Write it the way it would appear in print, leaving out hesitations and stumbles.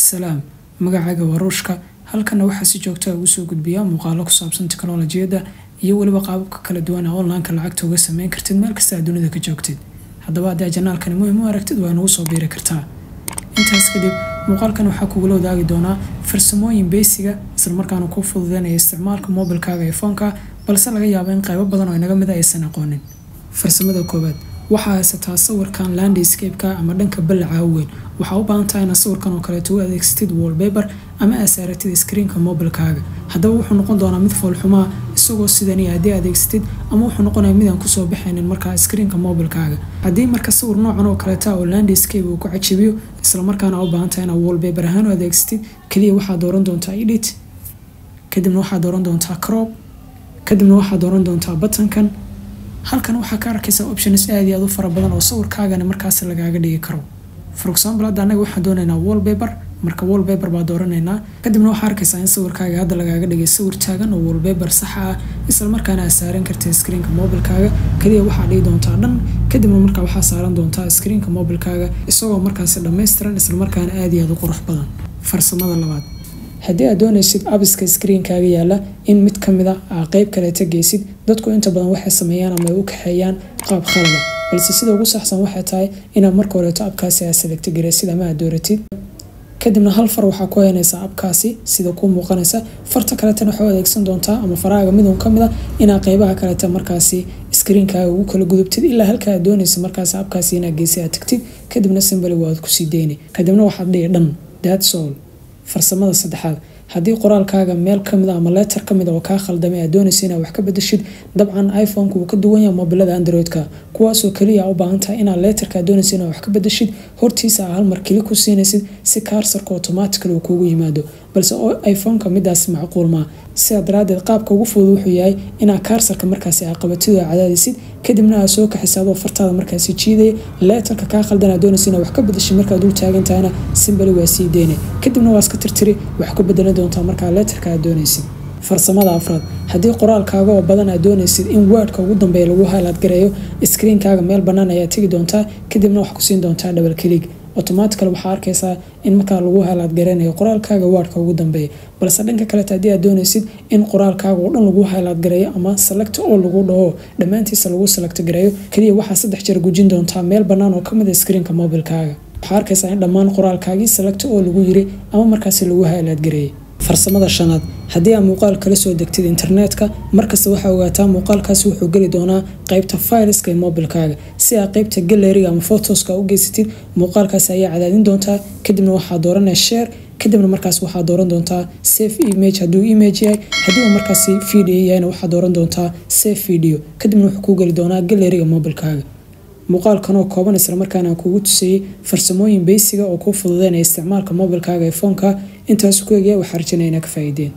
Salaam, magacayga waa Ruushka. Halkana waxaa si joogta ugu soo gudbiyaa muuqaalo ku saabsan teknolojiyadda iyo weliba qaababka kala duwan ee online-ka lacagta uga sameyn kartid meel kasta aad dunida ka joogtid. Haddaba haddii aad channelkani muhiim u aragtid, waa inagu soo biiri kartaa. Intaas kadib, muuqaalkan waxaa kugula wadaagi doonaa farsamooyin basic ah, islamarkaana kuu fududeynaya isticmaalka mobilkaaga ee phone-ka, balse laga yaabo in qaybo badan oo inaga mid aysan aqoonin. Farsamada koowaad: waxaa haysataa sawirkan landscape-ka ama dhanka ballaca weyn. Waxaa u baahan tahay inaad sawirkan oo kaleeto u adeegsatid wallpaper ama aad saaratid screenka mobilkaaga. Haddaba wuxuu noqon doonaa mid foolxumaa isagoo sidani haddii adeegsatid, ama wuxuu noqonayaa mid aan kusoo baxaynin markaa screenka mobilkaaga. Haddii marka sawir noocan oo kaleeta oo landscape uu ku cajibiyo, islamarkaana u baahan tahay inaad wallpaper ahaan u adeegsatid, kaliya waxaad dooran doontaa Edit, kadibna waxaad dooran doontaa Crop, kadibna waxaad dooran doontaa buttonkan. Halkan waxaa ka arkaysaa options aad iyo aad u fara badan oo sawirkaagani markaas lagaaga dhigi karo. For example, hadda anaga waxaan doonaynaa wallpaper, marka wallpaper baa dooranaynaa. Kadibna waxaa arkaysaa in sawirkaaga hadda lagaaga dhigay sawir taagan oo wallpaper sax ah, isla markaana aad saaran kartid screenka mobilkaaga. Kaliya waxaa dhigi doontaa Done, kadibna markaa waxaa saaran doontaa screenka mobilkaaga isagoo markaasi dhammaystiran, isla markaana aad iyo aad u qurux badan. Farsamada labaad: haddii aad doonaysid appska screenkaaga yaala in mid ka mid a aa qeyb kaleeta geysid, dadku inta badan waxay sameeyaan ama ay u kaxeeyaan qaab khalada, balse sida ugu saxsan waxay tahay inaad marka horeeto appkaasi aad select garaysid ama aad dooratid. Kadibna hal far waxaa ku haynaysaa appkaasi sida kuu muuqanaysa, farta kaleetana waxaa u adeegsan doontaa ama farahaaga midun ka mid a inaad qeybaha kaleeta markaasi screenkaaga ugu kala gudubtid ilaa halka aad doonaysa markaasi appkaasi inaad geysay aad tagtid. Kadibna simply waad kusii deyni, kadibna waxaad dhihi Done. That's all. Farsamada saddexaad: haddii qoraalkaaga meel kamid a ama letter kamid a oo kaa khaldamay aad doonaysa inaad wax ka bedeshid, dabcan iPhone-ku wuu ka duwan yahay mobilada Android-ka, kuwaasoo kaliya u baahan tahay inaad letterka aad doonaysa inaad wax ka bedeshid hortiisa aa hal mar click ku siinaysid si cursorka automatically uu kuugu yimaado. Balse iPhone-ka midaas macquul maa. Sidaa daraadeed, qaabka ugu fudud wuxuu yahay inaad cursorka markaasi aad qabatid oo cadaadisid, kadibna aad soo kaxisa adoo fartaada markaasi jiidaya letterka kaa khaldan aad doonaysa inaad wax ka bedeshid. Markaad dul taagan tahayna simply waa sii deynay, kadibna waa iska tirtiri, wax ku bedelan doontaa markaa letterka aad doonaysid. Farsamada afraad: haddii qoraalkaaga oo badan aad doonaysid in wordka ugu dambeeya lagu highlight gareeyo, screenkaaga meel bannaan ayaa tegi doontaa, kadibna wax ku siin doontaa double click. Automatically waxaa arkaysaa in markaa lagu highlight gareynayo qoraalkaaga wordka ugu dambeeya. Balse dhanka kaleta, haddii aad doonaysid in qoraalkaaga oo dhan lagu highlight gareeyo ama select all lagu dhaho, dhammaantiisa lagu select gareeyo, kaliya waxaa saddex jeer gujin doontaa meel bannaan oo kamid a screenka mobilkaaga. Waxaa arkaysaa in dhammaan qoraalkaagii select all lagu yiri ama markaasi lagu highlight gareeyay. Farsamada shanaad: haddii aad muuqaal kala soo degtid internetka, markasta waxaa ogaataa muuqaalkaasi wuxuu geli doonaa qeybta fileska ee mobilkaaga. Si aad qeybta galleryga ama photoska u geysatid, muuqaalkaasi ayaa cadaadin doontaa, kadibna waxaa dooranaya Share, kadibna markaas waxaa dooran doontaa Save Image hadduu image yahay. Haddii uu markaasi video yahayna, waxaa dooran doontaa Save Video, kadibna wuxuu kuu geli doonaa galleryga mobilkaaga. Muuqaalkan oo kooban, islamarkaana aan kugu tusayey farsamooyin basic ah oo kuu fududeynaya isticmaalka mobilkaaga ee phone-ka, intaas ku egya. Waxaa rajanaya inaa ka faa'iideen.